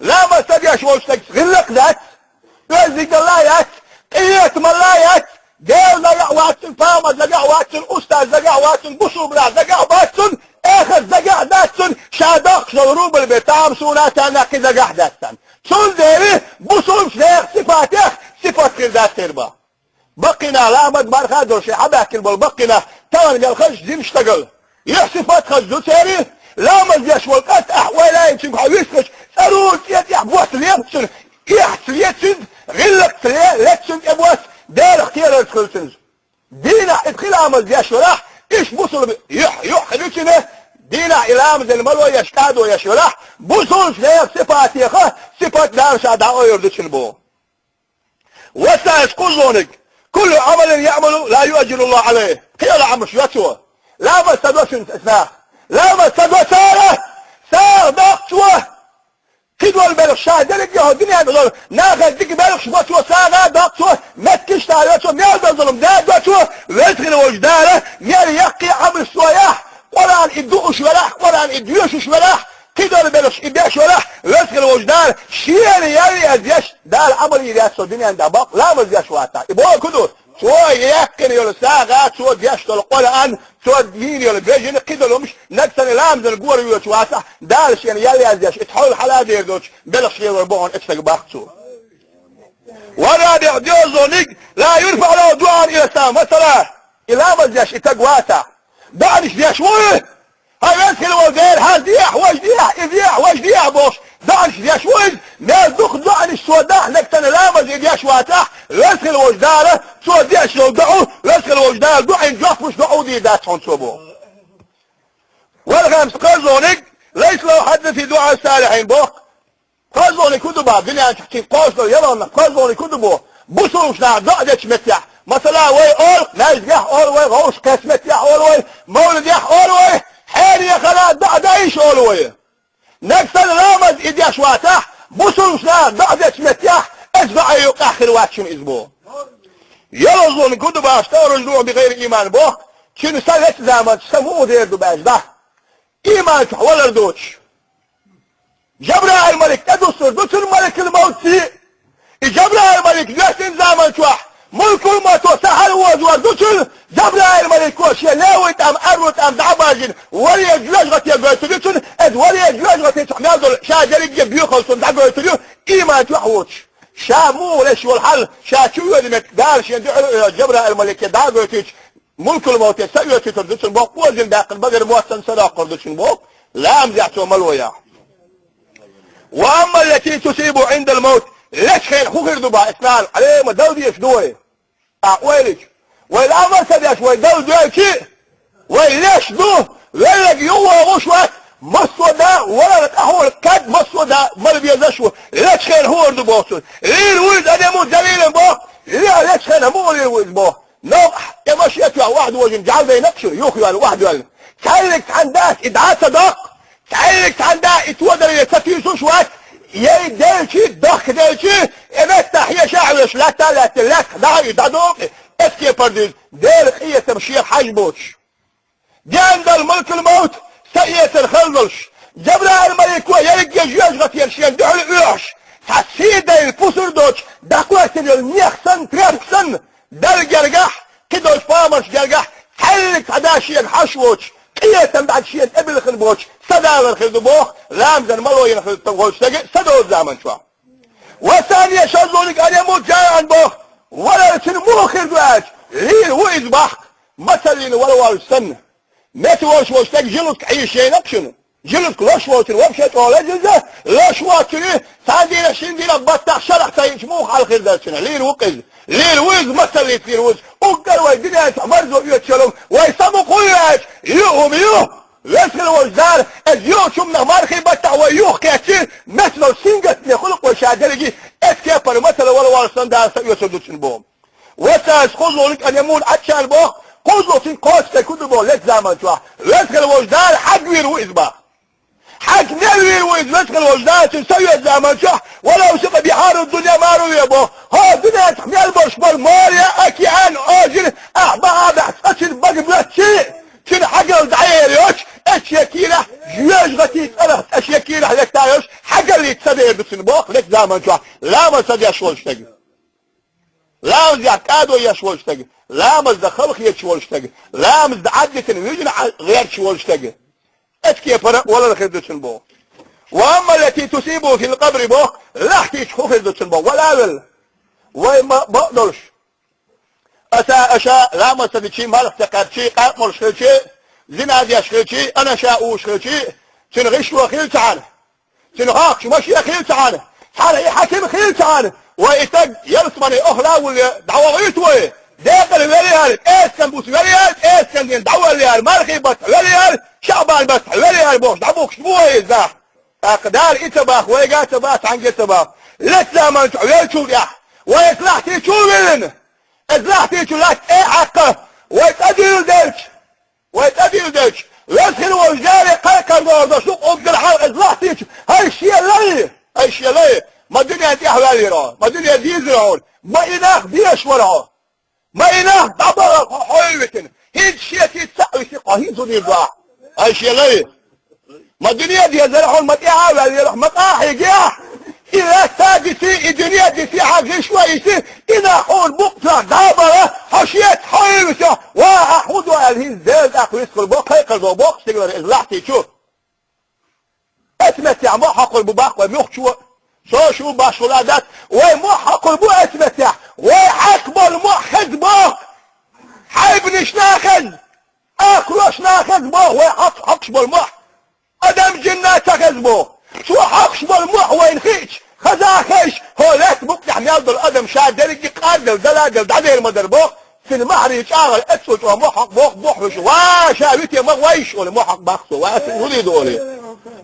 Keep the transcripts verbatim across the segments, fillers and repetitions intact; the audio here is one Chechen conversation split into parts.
Ламаз ца деш волчу стегас гӀиллакх дац, оьздангалла яц, къинхетамалла яц, Дела дагахь ваццун, пайхамар дагахь ваццун, устаз дагахь ваццун, бусулба нах дагахь баццун, эхарт дагахь дац цун, ша доккхуш долу рубль бен, тамашийна царна кхин дагахь дац царна. Цундела бусулбачу нехан сипатех сипат хир дац хир бан. Баккхий нах, ламаз марха а долуш, шайн хьабаьхкина болу баккхий нах, тахана мел хазачу зинаш стагал. Юьхь сипат хаза ду церан, ламаз деш волу кӀант ахь ойла а йина цуьнга хьо вистхича, цӀарула цӀе тӀехь бос лелаш цуьнан, эхьца ле цуьнан, гӀиллакхца ле, леца цуьнан тӀе бос, Делах кхерарца хуьлу цуьнан. Дийнахь и пхи ламаз деш велахь, иштта бусулба юьхь, юьхь хир ю цуьнан, дийнахь и ламазан мало еш, кӀадо еш велахь, бусулбачу нехан сипатех сипат Дала ша дӀаойур ду цуьнан боху. Ва цхьаъ кхуззалниг: «Куллу Ӏамалин яӀмалуху ла юаджируллаху Ӏалайхи». Кхин йолу Ӏамалш йо цо. Ламаз ца до цуьнца нах. Ламаз ца до цара, сагӀа доккху цо. Кхидолу белхаш ша дерриг а хӀокху дуьненахь долу нахана дика белхаш бо цо, сагӀа доккху цо, меттигаш а йо цо, мел долу зулам да до цо, веза хила волчу Дала мел яккхий Ӏамалш цо яхь, Къуръан и дууш велахь, Къуръан и доьшуш велахь, кхидолу белхаш и деш велахь, веза хила волчу Дала шена ял еза деш, Дала Ӏамал йийр яц со дуьненна дӀа бакъ, ламаз деш вацахь. И бохург ду, цо яьккхина йолу сагӀа, цо деш долу Къуръан, цо йийна йолу бежана, кхидолу хӀумаш, нагахь санна ламазан гора воьдуш вацахь, Дала шена ял еза деш, и тхьовла хьала дер доцуш, белхаш лелор бохург оцу стага баккха цо. Ва рабиӀ, доьзалниг: «Ла юрфаӀу лаху дуӀаун илас-салам». Масала, и ламаз деш и стаг вацахь, доӀанаш деш ву и? «Хьан веза хила волу Дела, хьан дехьа, важа дехьа, и дехьа, важа дехьа», – бохуш, доӀанаш деш ву иза? Мел дукха доӀанаш цо дахь, нагахь санна ламаз и деш вацахь, веза хила волчу Дала цо деш йолу доӀа, веза хила волчу Дала дуӀин жоп луш доӀа дийр дац хьуна цо боху. Вал хамс, кхозлагӀниг: «Лайса лаху хьаззун фи дуӀаи салихьин», – боху. КхозлагӀниг хӀун ду боху, дуьнен чохь цуьнга кхозлагӀа ялална, кхозлагӀниг хӀун ду боху? Бусулбаш наха доӀа дечу меттехь, масала, вай олу, маьждигехь олу вай, вовшахкхетта меттехь олу вай, мовлидехь олу вай, хьенехана доӀа дайша олу вай. Нагахь санна ламаз и деш вацахь, бусулбаш наха доӀа дечу меттехь, оцу доӀа юкъахь хир вац шуна иза боху. ЙолхазлагӀниг хӀун ду боху, астагӀфируллахӀ, дуӀа бигайри иман боху, цуьнан са лаьцна заманчохь са муха дер ду баьжна дахь? Иман чохь валар доцуш. Жабраил-малик тӀедуссур ду цунна маликул-мовтций. И Жабраил-малик доьссина заман чохь, мулкул-мовто са хьалавозор ду цунна, Жабраил-малико шен левуй тӀам, аьрру тӀам дӀа а бажина, вале жоьжахате гойтур ю цунна, иза вале жоьжахати чохь мел долу ша дерриге боьхалла цунна дӀагойтур ю, иман чохь воцуш. Ша муха леш волу хьал, ша чу воьду меттиг Дала шен дуьхьал а Жабраил-малике дӀа а гойтуьйтуш, мулкул-мовте са оьцуьйтур ду цунна боху, озийна баьккхина багара моттана са доккхур ду цунна боху, ламазехь цо мало яхь. Ва амма ллати тусибуху Ӏиндал-мовт, лечу хенахь хӀун хир ду боху, эцнал Ӏалема дала дезаш ду вай? Ахь ойла йича, вай ламаз ца деш, вай дала доьлчи, вай леш ду, веллаг юхавогӀуш вац, массо а да, валар къахьур кад, массо а да, мала безаш ву, лечу хенахь хӀун хир ду боху цунна. Лийр вуй иза, адам ву далилан боху, ле-, лечу хенахь муха лийр ву иза боху. Новкъахь, тӀе машен а тоьхна охьадожийна, жӀаьла дайна-кх шуна, юха йоьлла охьадоьллина. Цхьаьллиг цхьана дас и дӀа а ца доккху, цхьаьллиг цхьана да и тодар ян ца туьйсуш вац, яй делчи, дохка делчи, и меттахь хьеша а хьоьжуш, лаьтта а лаьттина, лаьттахь дӀа а и дӀадоккху, эцкепар дуьйцу, Делан къинхетам шех хьажа боцуш. Денна долу мулкул-мовт са эцар хала долуш, Жабраил-малико ерриге жоьжахатера шена дуьхьал оьхуш, цхьа сий дайна пусар доцуш, дӀакхоьссина йолу нех санна, тряпка санна, Далла гергахь, кхидолчу пайхамаршна гергахь, цхьаьллиг цхьа да шега хьожуш воцуш, къинхетам бӀаьрг шена тӀебиллина боцуш, са далар хир ду боху, ламазан мало йина хир ду волчу стага са долу заман чохь. Ва ссани, шозлагӀниг: «Ан ямута жаиӀан», – боху, валар цуьнан муха хир ду аьлча, лийр ву иза бахка, мацаллина вала воллуш санна. Меца волуш волу стаг жилутка Ӏийша яйна-кх шуна. Жилутка лош волчун вообще чӀогӀа лазийна иза, лош воцчун, цхьана дийнахь, шина дийнахь баттахь шарахь ца йиъча муха хьал хир дара цуьнан? Лийр ву-кх иза. Лийр ву иза, мацаллица лийр ву иза. Уггар вай дуьнен чохь марзо оьцуш йолу хӀума вай самукъа ю аьлча, ю хӀума ю. Веза хила волчу Дала, иза юучу хӀуманах мархий баттахь вай юхакхетчи, меца долу сингаттаме хуьлу-кх вай ша дерриге, эцкепара мацалла вала воллуш санна Дала са оьцур ду цуьнан боху. Ва ссадису, кхузлагӀниг: «Ан ямута Ӏатшан», – боху, кхузлагӀчун кхоссачу стеган хӀун ду боху лечу заман чохь? Веза хила волчу Дала хьагвийр ву иза боху. Хьаг мел вийр ву иза, веза хила волчу Дала цуьнан са оьцу заман чохь, «ва лав сикъа бихьару ддунья ма рувия», – боху. ХӀора дуьнен чохь мел болуш болу море а, океан а, ожира, ахь бахьа а баьхьа цкъа цуьнан бага боьттичи, цуьнан хьагалла дӀаер йоцуш, эцу шен кийрахь жоьжахатин цӀарах, цкъа шен кийрахь летта йолуш, Ӏагаллица ца дер ду цуьнан боху лаьцна заман чохь ламаз ца деш волу стаг. Ламаз яхь кӀадо еш волу стаг. Ламаз дан хала хеташ волу стаг. Ламаз дан Ӏаддитина вуьжина Ӏа-, гӀерташ волу стаг. Эцкепара валар хир ду цуьнан боху. Ва амма лати тусибу фил къабри боху, лахтичу хӀун хир ду цуьнан боху. Вала а велла. Вай ма бакъдолуш. Аса аша ламаз ца дичи, малх ца кхаьбчи, къаьркъа молуш хилчи, зина деш хилчи, анаша уш хилчи, цуьнан гӀишло хилчахьана, цуьнан хьокхучу машен хилчахьана, цхьана и хьаким хилчахьана, вай и стаг ялсамане охьа а вулле дӀавахуьйту вай, декъала велла яра, тӀе а стенна буса велла яра, тӀе а стенна дина дӀавелла яра, мархий баттахь велла яра, шаъбан баттахь велла яра бохуш, дӀабухкуш бу вай иза нах. ТӀаккха Дала и ца боху, вайга а ца боху, цхьаьнгге а ца боху. Лаьцна заман чохь веллачул тӀаьхьа, вай аса лахтичу а виллина, аса лахтичу латта тӀе а хьаькхна, вай цӀа дилла делча, вай цӀа дилла делча, веза хир волчу Дала кхайкхар дохур долуш ду, уггар хьалха аса лахтичу, хӀай шен лай, хӀай шен лай, ма дуьнен тӀехь ваьллера хьо, ма дуьне дийзира хьуна, ма и нах безаш вара хьо. Ма и нах дӀабахара хьо хьо а витина, хӀинца шеца цхьаъ висира хьо, хӀинца хӀун дийр ду ахь? Ай шен лай! Ма дуьне дезара хьуна, ма тӀаьхьа а ваьллера хьо, ма къахьегахь! И латта а дисий, и дуьне а дисий, хьан гӀишло а йисий, и нах хьуна букъ чохь дӀа а бахара, хьо шеца хьо а висина, ва ахь хӀун до аьлла, хӀинца Дела тӀаккха вистхур бо, кхайкхар до боху стигалара иза лахтичу. Оцу меттехь ма хьокхур бу баккха вай муьлххачо, со а шу башхалла дац, вай ма хьокхур бу оцу меттехь, вай хьакха болу ма хеза боху, хьайбанашна а хеза, акхарошна а хеза боху, вай хьокхуш болу ма, адам-жинна а ца хеза боху. Цо хьокхуш болу ма вайна хиъча, хаза а хезаш, хӀокху лаьттан букъ тӀехь мел долу адам ша дерриге къарделла, даладалла дӀадер ма дара боху, цуьнан маьхьарий чӀагӀар эццо чӀогӀа ма хьокху боху, бохуш, ва ша вите ма вайша олий, ма хьокху боху цо, ва аса хӀун дийр ду олий.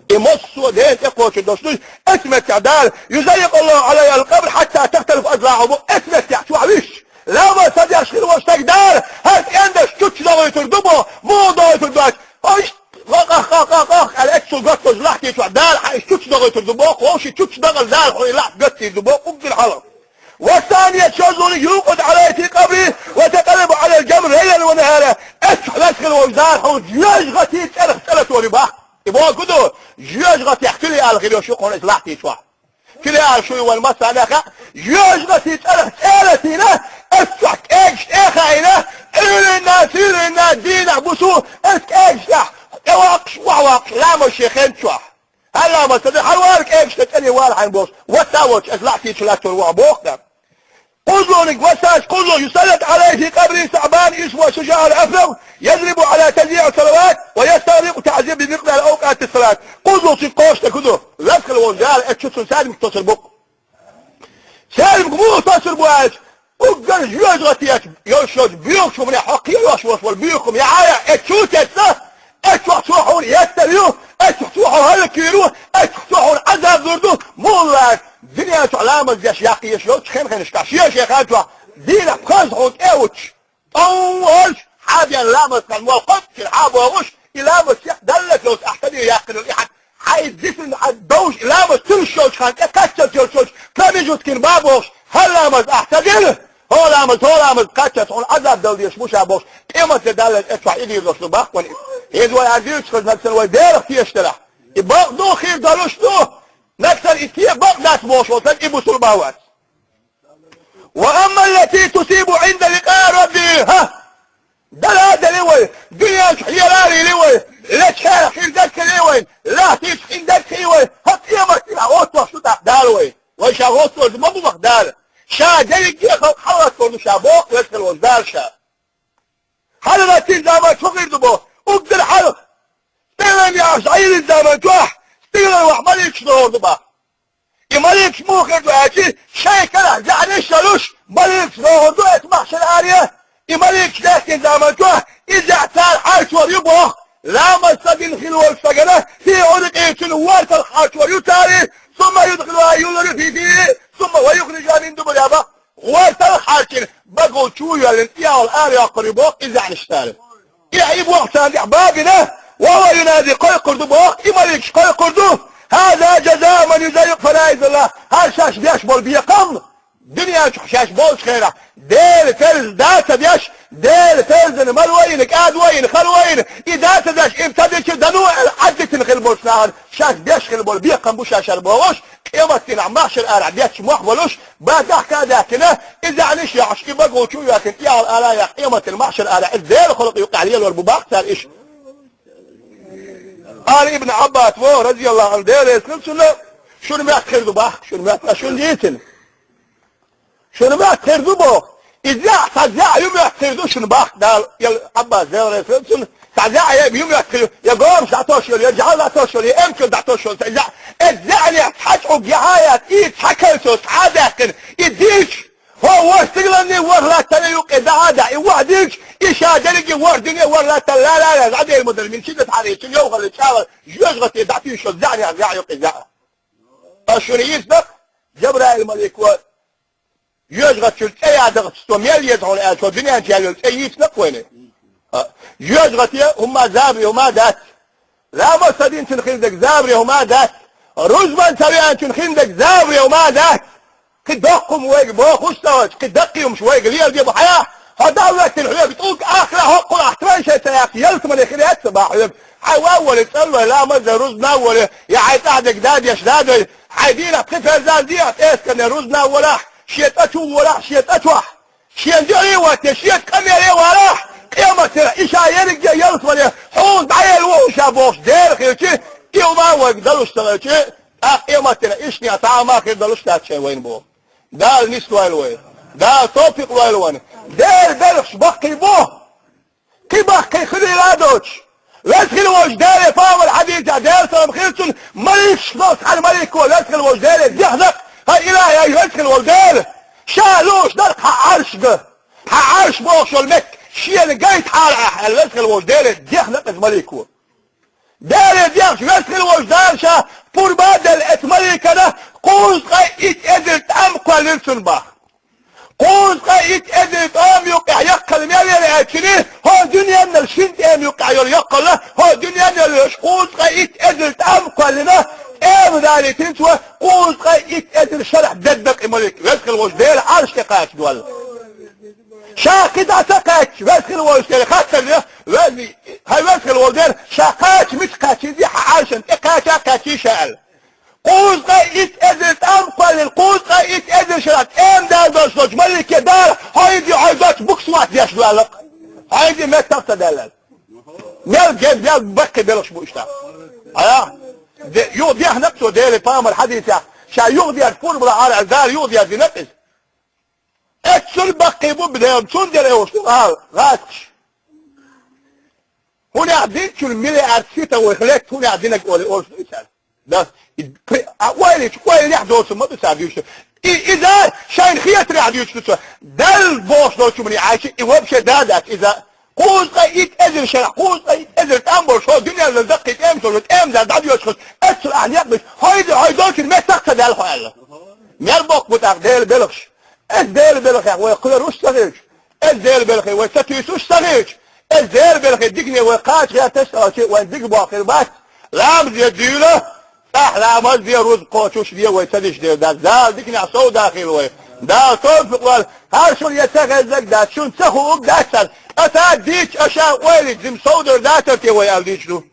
И массо а Дела тӀе кхочур долуш ду, оцу меттехь Дала, юзаййикъуллаху Ӏалайхал къабр хьатта тахталифа азлаӀуху боху, оцу меттехь чохь вуьш, ламаз ца деш хир волу стаг Дала, хӀара кӀендаш чучча догӀуьйтур ду боху, муха догӀуьйтур дац, хӀо иштта, къах, къах, къах, къах, аьлла, оццул гатдолчу лахтичохь Дала хьан иштта чучча догӀуьйтур ду боху, хӀо ши чучча дагӀар Дала хьуна и лахта гатдийр ду боху, уггар хьалха. Ва саният шазуни юкъад Ӏалайхи фи къабри ва такъаллабу Ӏалал жамр лайлан ва нахара. Эццахь веза хир волчу Дала хьуна жоьжахатий цӀерах цӀе латор ю боху. И бохург хӀун ду, жоьжахатех куле ала хир йолуш ю хьуна иза лахтичохь. Куле ала шу ю вайн массарна а хаьа, жоьжахатий цӀерах цӀе а латийна, эццахь кӀегаш тӀе а хаийна, Ӏуьйранна, суьйранна, дийнахь, бусу, эцу кӀегаш тӀехь тӀевоккхуш, охьавоккхуш, ламаз шен хен чохь. ХӀара ламаз ца дан, хьан вара кӀегаш тӀе цӀене вара хьайн бохуш, ватта а воцуш, аса лахтичу латтор ву хьо боху-кх. Кхузлуниг вассаш, кхузлу юсаллат Ӏалайхи фи къабри Саъбан исму Шужаъ ал-Афрагъ, язрибу Ӏала тазйиъ салават ва ястагърикъу таъзир би микъдари авкъати салат. Кхузлу цуьнан кхочушдерг хӀун ду? Веза хир волчу Дала эццахь цунна саьрмик тосур бу-кх. Саьрмик муха тосур бу аьлча, уггар жоьжахатех йолуш йолчу боьхачу хӀуманех хьо кхоьруш волуш волу боьха хӀума яхьа а, эццахь чу а тесна, эццахь цо хьуна еттар ю, эццахь цо хьо хӀаллакйийр ву, эццахь цо хьуна Ӏазаб лур ду, муха аьлча, дуьнен чохь ламаз деш яккха езаш йолчу хен-хенашкахь, шен-шен хан чохь дийнахь пхазза хьуна тӀе а вуьтуш, тӀом волуш, хьан бен ламаз хан мол кхоччуьра хьан а бохуш, и ламаз шех даллалц йолуш ахь ца дийр яьккхина йолу и хьан, хьайн дисина хьан довш и ламаз туьллуш йолчу хан тӀе кхаччалц йолчу промежуткина бан бохуш, хӀара ламаз ахь ца дина, хӀо ламаз, хӀо ламаз кхаччалц хьуна Ӏазаб дала дезаш бу ша бохуш, къематде даллалц эццахь и дийр долуш ду баккхана иза. Иза вай хӀара дуьйцуш хаза нагахь санна вай Делах тешаш дарахь. И бакъ ду, хир долуш ду. Нагахь санна и те бакъ дац бохуш волу стаг, и бусулба вац. Ва амма ллати тусибу Ӏинда ликъаи раббихӀа. Дала а дели вай, дуьнен чу хьеларийли вай, лечхьа хир дагахили вай, лахтийчу хин дагахи вай, хӀокху къематдийнахь гӀоттош ду тӀаккха Дала вай. Вай ша гӀоттор ду ма бу баха Дала. Ша дерриге а халкъ хьалагӀаттор ду ша боху веза хир волчу Дала ша. ХьалагӀаттийна заман чу хир ду боху, уггар хьалха. Стигалан яхаш Ӏийрина заман чохь, стигалан вахь маликаш догӀур ду баха. И маликаш муха хир ду аьлчи, шайн карахь заьӀнаш а луш, маликаш догӀур ду эцу махьшар аре. И маликаш даьхкина заман чохь, и заьӀ цара хьарчор ю боху, ламаз ца дина хила волчу стагана, фи Ӏунукъихи цуьнан ворталгӀа хьарчор ю цара, сумма юдхилухӀа, юллур ю фи, фи, сумма ва юхрижухӀа мин дубуриха боху. ВорталгӀа хьарчийна, багал чу а йоьллина, тӀехула ара йоккхур ю боху и заьӀнаш цара. И, и боху царна тӀехь бабина, ва хӀува юнади, кхойкхур ду боху, и маликаш кхойкхур ду. ХӀаза жазаъу ман юзаййикъу фараизаллахӀ. ХӀара шаьш деш болу бекхам, Дуьнен чу шаьш болчу хенахь, Делан фарз дац а деш, Делан фарзана мара вайна, кӀада вайна, хала вайна, и дац а деш, и ца дича дано аьлла, Ӏаддитина хила болчу нахана, шаьш беш хила болу бекхам бу шаьш ара бохуш, къематдийнахь махьшар арахь бетташ мохь болуш, бан дахка а даьккхина, и заьӀнаш а йохьуш, и багалчу а йоьхкина, и ала ала а яьккхина, къематдийнахь махьшар арахь иза Делан халкъ юкъахь лелор бу боху цара иша. Къала Ибн Ӏаббас боху, разияллаху Ӏанху, Дела реза хила цунна, шуна моьтту хир ду боху, шуна моьтту, ас шуна дийцина. Шуна моьтту хир ду боху. И заьӀ, цхьа заьӀ ю моьтту хир ду шуна боху Дала, я Ӏаббас, Дела реза хила цунна, цхьа заьӀ я ю моьтту хир ю, я гомаш дӀатосуш йолу, я жӀаьла дӀатосуш йолу, я эмкал дӀатосуш йолу, цхьа заьӀ. Эцу заьӀнех цхьа чӀуг яхьа а яц, и цхьа кайсо схьа а даьккхина, и дийцча, хӀо ворхӀ стигланний ворхӀ латтанний юккъе дахьа а дахьа, и охьадуьйцуш, и ша дерриге ворхӀ дуьне ворхӀ латтанна ла ла ла, зӀадер ма дара, мин шиддат хьарарати, йовхалла чӀагӀо, жоьжахате дӀатуьйсуш йолу заьӀнех заьӀ ю-кх и заьӀ. Ас шуна йийцина, Жабраил малик ву, жоьжахатчуьра цӀе яздахьа, со мел еза хьуна аьлла, цо дуьнен чу яьлла йолу цӀе йийцина-кх вайна. А, жоьжахате хӀумма забаре хӀума дац. Ламаз ца динчунна хила дерг забаре хӀума дац. Рузбан ца веанчунна хила дерг забаре хӀума дац. Кхин доккха хӀума вайга бохуш ца хилча, кхин даккхий хӀумаш вайга леладе бу хьан? Хьо дӀа а веттина хьоьга тӀулг ахкхалахь, хӀоккхулахь, траншей ца яьккхича, ялсамане хир яц ца боху хьоьга. Хьайн ван а волий, цӀа а лой, ламаз а дой, рузбан а волий, я хьайн тӀехь дерг да а деш, да а дой, хьайн дийнахь пхи фарз а дехьа, тӀе а скане рузбан а волахь, шен цӀа чу а волахь, шен цӀа чохь. Шен дуьхьал а ватде, шен къамеле а валахь, къематдийнахь и ша ерриге а ялсамане хьуна дӀаелла ву ша бохуш дера хилча, и хӀума вайга далуш ца хилча, тӀаккха къематдийнахь иштта цхьа хӀума хир долуш дац шайн вайна боху. Дала нисдойла вай. Дала товфикъ лойла вайна. Делан белхаш баккхий бу. Кхин баккхий хуьлийла а доцуш. Веза хила волчу Деле, пайхамар хьадийцехь, Делан салам хила цунна, маликаш долу цхьана малико веза хила волчу Деле дехна-кх, хӀай Илахь, веза хила волу Дела, ша лууш дара-кх хьан Ӏаршга, хьан Ӏарш бохуш йолу метта шена гайтахьара ахь аьлла, веза хила волчу Деле дехна-кх иза малико. Деле дехча, веза хила волчу Дала ша пурба а делла, оцу маликана кхузткъе итт эзар тӀам кхоьллира цунна боху. Кхузткъе итт эзар тӀома юккъехь яккхал мел яра аьлча, хӀокху дуьненал шина тӀема юккъехь йолу яккхалла, хӀокху дуьненал йолуш кхузткъе итт эзар тӀам кхоьллина, тӀема далийтина цо, кхузткъе итт эзар шарахь дедда-кх и малик, веза хила волчу Делан Ӏарш тӀе кхача доьлла. Ша кхин дӀа ца кхаьчча, веза хила волчу Деле хаттар де, веза, хӀай веза хила волу Дела, ша кхача мича кхаьчна иза, хьан Ӏаршана тӀе кхача а кхаьчний ша аьлла. Кхузткъе итт эзар тӀам кхоьллина, кхузткъе итт эзар шарахь тӀема дала долуш долчу малике Дала, хьо иза хьайн доцчу букъ схьа деш доьлла-кх. Хьо иза меттах ца даьлла. Мел ген, мел баккхий белхаш бу иштта. Ая? Де, юха дехна-кх цо Деле пайхамар хьадийцехь, ша юха дерг пурба лахьара аьлла, Дала юха дерг дина-кх иза. Эццул баккхий бу Дела, цундела олуш ду гӀазкхаша. ХӀунех динчул миллиард сита вай хилетта, хӀунех динарг олий олуш ду и цара. Да, и при-, а ойла йича, ойланехь доцург ма ду цара дуьйцуш. И, иза шайна хетарехь дуьйцуш ду цо. Далла бохуш долчу хӀумане Ӏайча, и вообще да дац иза. Кхузткъе итт эзар шарахь, кхузткъе итт эзар тӀам болуш, хӀо дуьненал даккхий тӀемаш долуш, тӀема дала дӀадоьдуш хилча, эццул ахь некъ беш, хьо иза хьайн доцург меттах ца даьлла хьо аьлла. Мел боккха бу тӀаккха Делан белхаш. Эцу Делан белхех вай кхоьруш ца хилча, эцу Делан белхе вай ца туьйсуш ца хилча, эцу Делан белхе дикане вай кхача гӀерташ ца хилча, вайн дика боху хир бац, ламазе дуьйла, цӀахь ламаз де, рузба кхочуш де вай ца диш дер дац. Дала диканехь совдахийла вай. Дала товфикъ лойла, хӀара шуна я ца хезнарг дац, шуна ца хуург дац хӀара. Аса дийцча, аша ойла йича, жима совдар дацара те вай аьлла дийцаш ду.